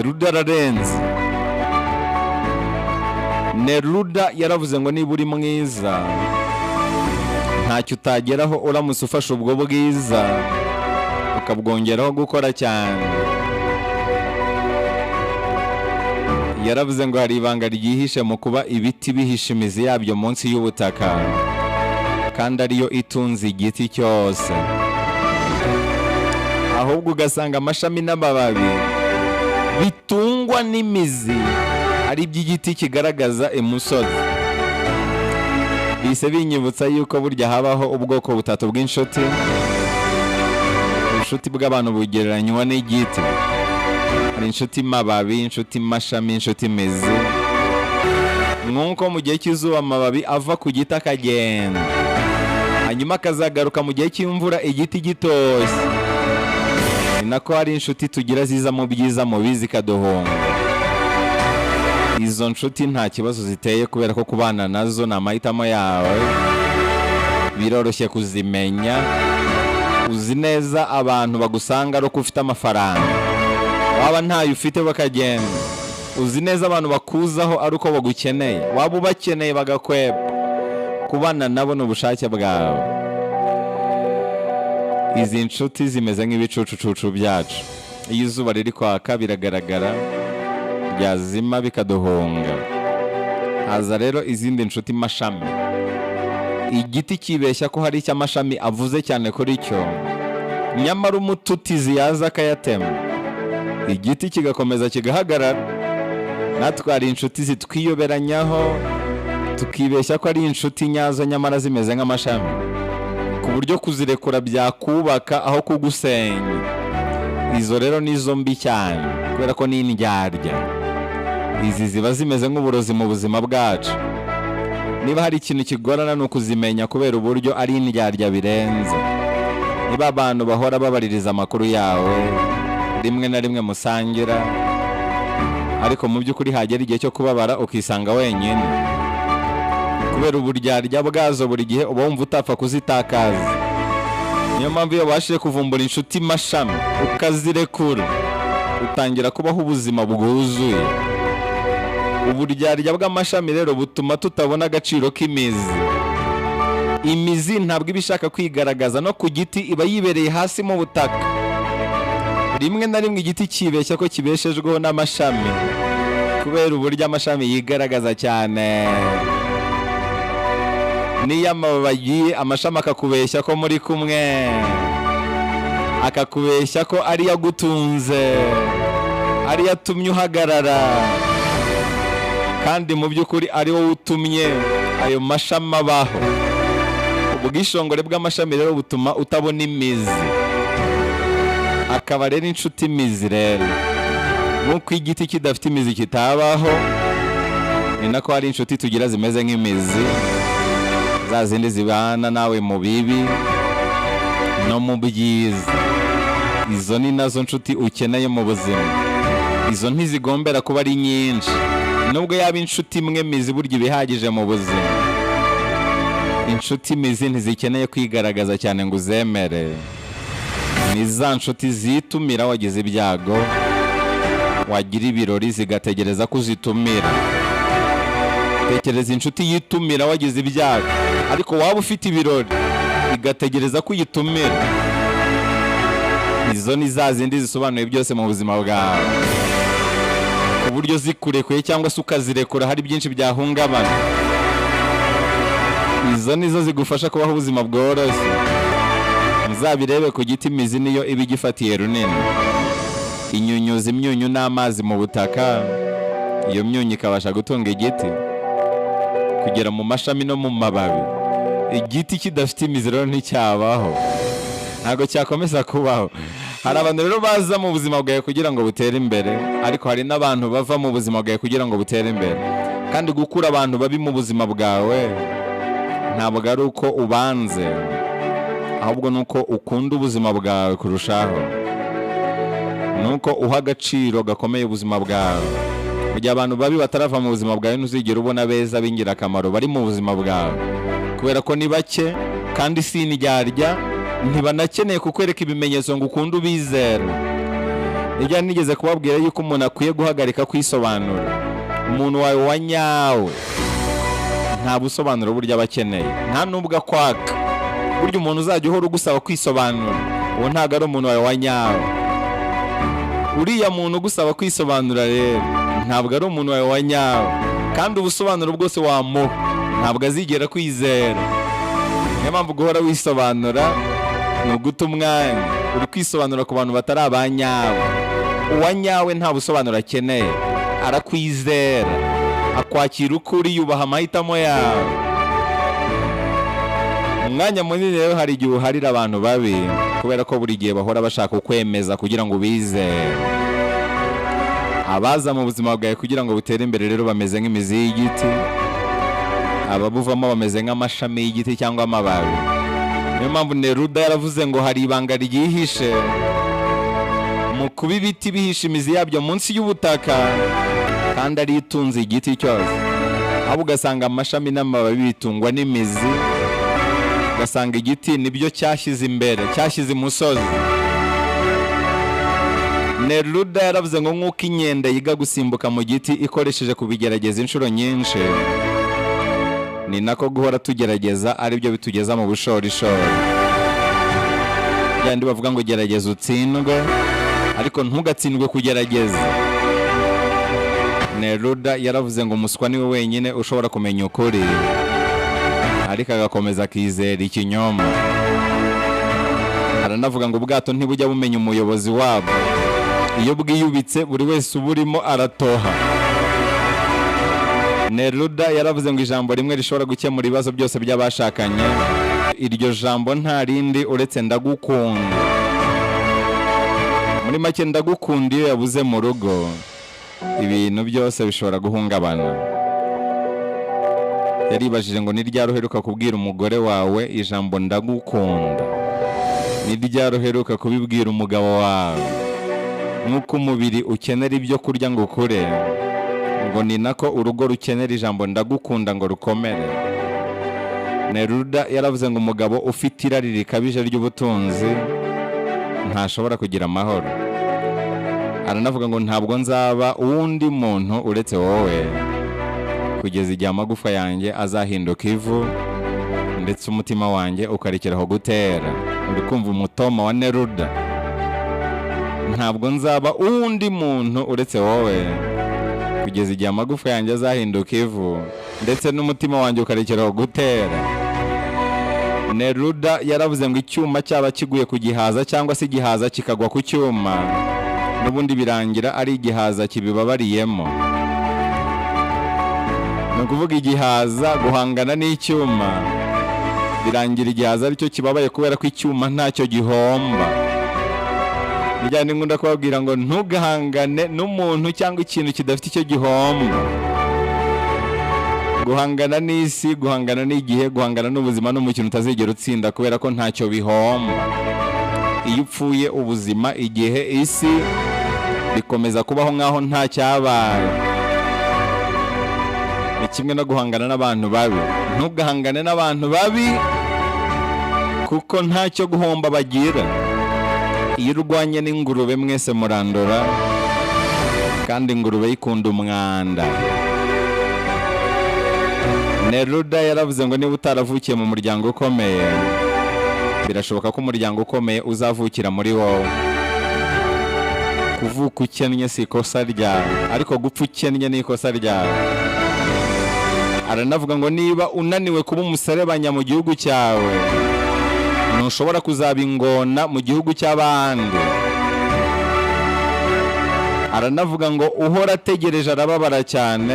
Neruda ararenze. Neruda yaravuze ngo niba uri mwiza, ntacyo utageraho uramutse ufashe ubwo bwiza ukabwongeraho gukora cyane. Yaravuze ngo hari ibanga ryihishe mu kuba ibiti bihishe imizi yabyo munsi y'ubutaka, kandi ariyo itunze igiti cyose, ahubwo ugasanga amashami n'amababi bitungwa n'imizi ari iby'igiti kigaragaza imusozi. Bise binyibutsa yuko burya habaho ubwoko butatu bw'inshuti. Ubucuti bw'abantu bugereranywa n'igiti. Hari inshuti mababi, inshuti mashami, inshuti mizi. Nk'uko mu gihe cy'izuba amababi ava ku giti akagenda, hanyuma akazagaruka mu gihe cy'imvura igiti gitoshye, ni nako hari inshuti tugira ziza mu byiza, mu bibi zikaduhunga. Izo nshuti nta kibazo ziteye, kubera ko kubana nazo ni amahitamo yawe, biroroshye kuzimenya. Uzi neza abantu bagusanga ari uko ufite amafaranga, waba ntayo ufite bakagenda. Uzi neza abantu bakuzaho ari uko bagukeneye, waba ubakeneye bagakweba. Kubana nabo ni ubushake bwawe. Izi nshuti zimeze nk'ibicucucucu byacu. Iyo izuba riri kwaka biragaragara, ryazima bikaduhunga. Haza rero izindi nshuti mashami. Igiti kibeshya ko hari icyo amashami avuze cyane kuri cyo, nyamara umututizi yaza akayatema, igiti kigakomeza kigahagarara. Natwe hari inshuti zitwiyoberanyaho, tukibeshya ko ari inshuti nyazo, nyamara zimeze nk'amashami, ku buryo kuzirekura byakubaka aho kugusenya. Izo rero ni zo mbi cyane, kubera ko ni indyarya. Izi ziba zimeze nk'uburozi mu buzima bwacu. Niba hari ikintu kigorana, ni ukuzimenya, kubera uburyo ari indyarya birenze. Niba abantu bahora babaririza amakuru yawe, rimwe na rimwe musangira, ariko mu by'ukuri hagera igihe cyo kubabara ukisanga wenyine, kubera uburyarya bwazo, buri gihe uba wumva utapfa kuzitakaza. Niyo mpamvu iyo ubashije kuvumbura inshuti mashami ukazirekura, utangira kubaho ubuzima bwuzuye. Uburyarya bw'amashami rero butuma tutabona agaciro k'imizi. Imizi ntabwo iba ishaka kwigaragaza, no ku giti iba yibereye hasi mu butaka. Rimwe na rimwe igiti kibeshya ko kibeshejweho n'amashami, kubera uburyo amashami yigaragaza cyane. Niyo amababi agiye, amashami akakubeshya ko muri kumwe, akakubeshya ko ariyo agutunze, ariyo atumye uhagarara, kandi mu by'ukuri ari wowe utumye ayo mashami abaho. Ubwishongore bw'amashami rero butuma utabona imizi. Akaba rero inshuti imizi rero, nk'uko igiti kidafite imizi kitabaho, ni nako hari inshuti tugira zimeze nk'imizi, za zindi zibana nawe mu bibi no mu byiza. Izo ni nazo nshuti ukeneye mu buzima. Izo ntizigombera kuba ari nyinshi. Nubwo yaba inshuti imwe mizi, burya iba ihagije mu buzima. Inshuti mizi ntizikeneye kwigaragaza cyane ngo uzemere. Ni za nshuti zitumira wagize ibyago, wagira ibirori zigategereza ko uzitumira. Tekereza inshuti yitumira wagize ibyago, ariko waba ufite ibirori igategereza ko uyitumira. Izo ni za zindi zisobanuye byose mu buzima bwawe, ku buryo zikurekuye cyangwa se ukazirekura hari byinshi byahungabana. Izo nizo zigufasha kubaho ubuzima bworoshye. Muzabirebe ku giti, imizi niyo iba igifatiye runini. Inyunyuza imyunyu n'amazi mu butaka, iyo myunyu ikabasha gutunga igiti kugera mu mashami no mu mababi. Igiti kidafite imizi rero nticyabaho, ntabwo cyakomeza kubaho. Hari abantu rero baza mu buzima bwawe kugira ngo butere imbere, ariko hari n'abantu bava mu buzima bwawe kugira ngo butere imbere. Kandi gukura abantu babi mu buzima bwawe ntabwo ari uko ubanze, ahubwo ni uko ukunda ubuzima bwawe kurushaho, ni uko uha agaciro gakomeye ubuzima bwawe. Mu gihe abantu babi batarava mu buzima bwawe, ntuzigera ubona beza b'ingirakamaro bari mu buzima bwawe, kubera ko ni bake kandi si indyarya, ntibanakeneye kukwereka ibimenyetso ngo ukunde ubizere. Nibyo nigeze kubabwira yuko umuntu akwiye guhagarika kwisobanura. Umuntu wawe wa nyawe nta busobanuro burya aba akeneye, nta n'ubwo akwaka. Burya umuntu uzajya uhora ugusaba kwisobanura, uwo ntabwo ari umuntu wawe wa nyawe. Uriya muntu ugusaba kwisobanura rero ntabwo ari umuntu wawe wa nyawe, kandi ubusobanuro bwose wamuha ntabwo azigera kwizera. Niyo mpamvu guhora wisobanura ni uguta umwanya. Uri kwisobanura ku bantu batari abanyawe. Uwa nyawe nta busobanuro akeneye, arakwizera, akwakira uko uri, yubaha amahitamo yawe. Umwanya munini rero hari igihe uharira abantu babi, kubera ko buri gihe bahora bashaka kukwemeza kugira ngo ubizere. Abaza mu buzima bwawe kugira ngo butere imbere rero bameze nk'imizi y'igiti, ababuvamo bameze nk'amashami y'igiti cyangwa amababi. Niyo mpamvu Neruda yaravuze ngo hari ibanga ryihishe mu kuba ibiti bihishe imizi yabyo munsi y'ubutaka, kandi ari itunze igiti cyose. Ahubwo ugasanga amashami n'amababi bitungwa n'imizi, ugasanga igiti nibyo cyashyize imbere, cyashyize imusozi. Neruda yaravuze ngo nk'uko inkende yiga gusimbuka mu giti ikoresheje kubigerageza inshuro nyinshi, ni nako guhora tugerageza aribyo bitugeza mu bushorishori. Byandi bavuga ngo gerageza utsindwe, ariko ntugatsindwe kugerageza. Neruda yaravuze ngo umuswa niwe wenyine ushobora kumenya ukuri ariko agakomeza akizera ikinyoma. Aranavuga ngo ubwato ntibujya bumenya umuyobozi wabwo, iyo bwiyubitse buri wese uburimo aratoha. Neruda yaravuze ngo ijambo rimwe rishobora gukemura ibibazo byose by'abashakanye, iryo jambo nta rindi uretse "ndagukunda". Muri make, "ndagukunda" iyo yabuze mu rugo, ibintu byose bishobora guhungabana. Yaribajije ngo ni ryari uheruka kubwira umugore wawe ijambo "ndagukunda"? Ni ryari uheruka kubibwira umugabo wawe? Nk'uko umubiri ukenera ibyo kurya ngo ukure, ngo ni nako urugo rukenera ijambo "ndagukunda" ngo rukomere. Neruda yaravuze ngo umugabo ufite irari rikabije ry'ubutunzi ntashobora kugira amahoro. Aranavuga ngo ntabwo nzaba uwundi muntu uretse wowe kugeza igihe amagufa yanjye azahinduka ivu, ndetse umutima wanjye ukarekeraho gutera. Uri kumva umutoma wa Neruda? Ntabwo nzaba uwundi muntu uretse wowe kugeza igihe amagufa yanjye azahinduka ivu, ndetse n'umutima wanjye ukarekeraho gutera. Neruda yaravuze ngo icyuma cyaba kiguye ku gihaza cyangwa se igihaza kikagwa ku cyuma, n'ubundi birangira ari igihaza kibibabariyemo. Ni ukuvuga igihaza guhangana n'icyuma, birangira igihaza aricyo kibabaye, kubera ko icyuma ntacyo gihomba. Bijyanye nkunda kubabwira ngo ntugahangane n'umuntu cyangwa ikintu kidafite icyo gihomba. Guhangana n'isi, guhangana n'igihe, guhangana n'ubuzima ni umukino utazigera utsinda, kubera ko ntacyo bihomba. Iyo upfuye, ubuzima, igihe, isi bikomeza kubaho nk'aho nta cyabaye. Ni kimwe no guhangana n'abantu babi. Ntugahangane n'abantu babi kuko ntacyo guhomba bagira. Iyo urwanye n'ingurube mwese murandura, kandi ingurube yikunda umwanda. Neruda yaravuze ngo niba utaravukiye mu muryango ukomeye, birashoboka ko umuryango ukomeye uzavukira muri wowe. Kuvuka ukennye si ikosa ryawe, ariko gupfa ukennye ni ikosa ryawe. Aranavuga ngo niba unaniwe kuba umuserebanya mu gihugu cyawe, ntushobora kuzaba ingona mu gihugu cy'abandi. Aranavuga ngo uhora ategereje arababara cyane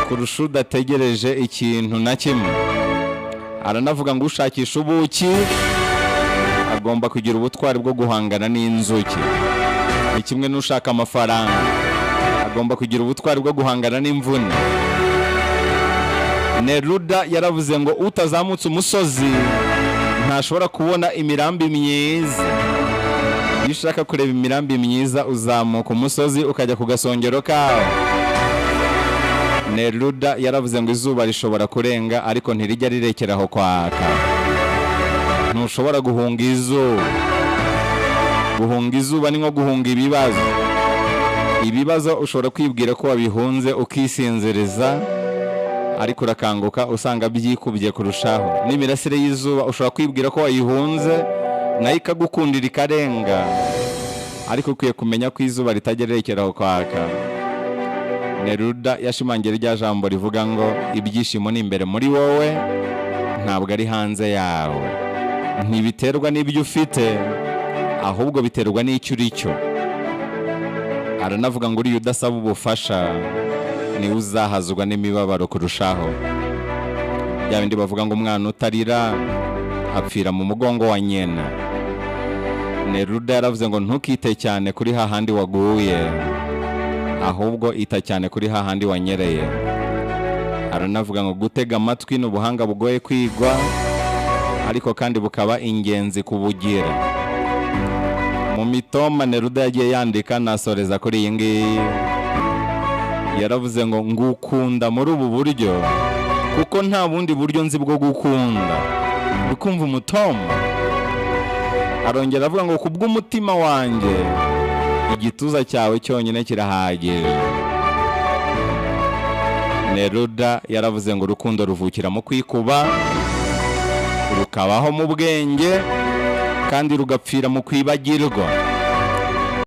kurusha udategereje ikintu na kimwe. Aranavuga ngo ushakisha ubuki agomba kugira ubutwari bwo guhangana n'inzuki. Ni kimwe n'ushaka amafaranga agomba kugira ubutwari bwo guhangana n'imvune. Neruda yaravuze ngo utazamutse umusozi ntashobora kubona imirambi myiza. Iyo ushaka kureba imirambi myiza, uzamuka umusozi ukajya ku gasongero kawo. Neruda yaravuze ngo izuba rishobora kurenga ariko ntirijya rirekeraho kwaka. Ntushobora guhunga izuba. Guhunga izuba ni nko guhunga ibibazo. Ibibazo ushobora kwibwira ko wabihunze ukisinziriza, ariko urakanguka usanga byikubye kurushaho. N'imirasire y'izuba ushobora kwibwira ko wayihunze, nayo ikagukundira ikarenga, ariko ukwiye kumenya ko izuba ritajya rirekeraho kwaka. Neruda yashimangira rya jambo rivuga ngo ibyishimo ni imbere muri wowe, ntabwo ari hanze yawe. Ntibiterwa n'ibyo ufite, ahubwo biterwa n'icyo uri cyo. Aranavuga ngo uriya udasaba ubufasha niwe uzahazwa n'imibabaro kurushaho. Bya bindi bavuga ngo umwana utarira apfira mu mugongo wa nyina. Neruda yaravuze ngo ntukite cyane kuri hahandi waguye, ahubwo ita cyane kuri hahandi wanyereye. Aranavuga ngo gutega amatwi ni ubuhanga bugoye kwigwa, ariko kandi bukaba ingenzi kubugira. Mu mitoma Neruda yagiye yandika, nasoreza kuri iyi ngiyi, yaravuze ngo ngukunda muri ubu buryo kuko nta bundi buryo nzi bwo gukunda. Uri kumva umutoma? Arongera avuga ngo kubw'umutima wanjye igituza cyawe cyonyine kirahagije. Neruda yaravuze ngo urukundo ruvukira mu kwikuba, rukabaho mu bwenge, kandi rugapfira mu kwibagirwa.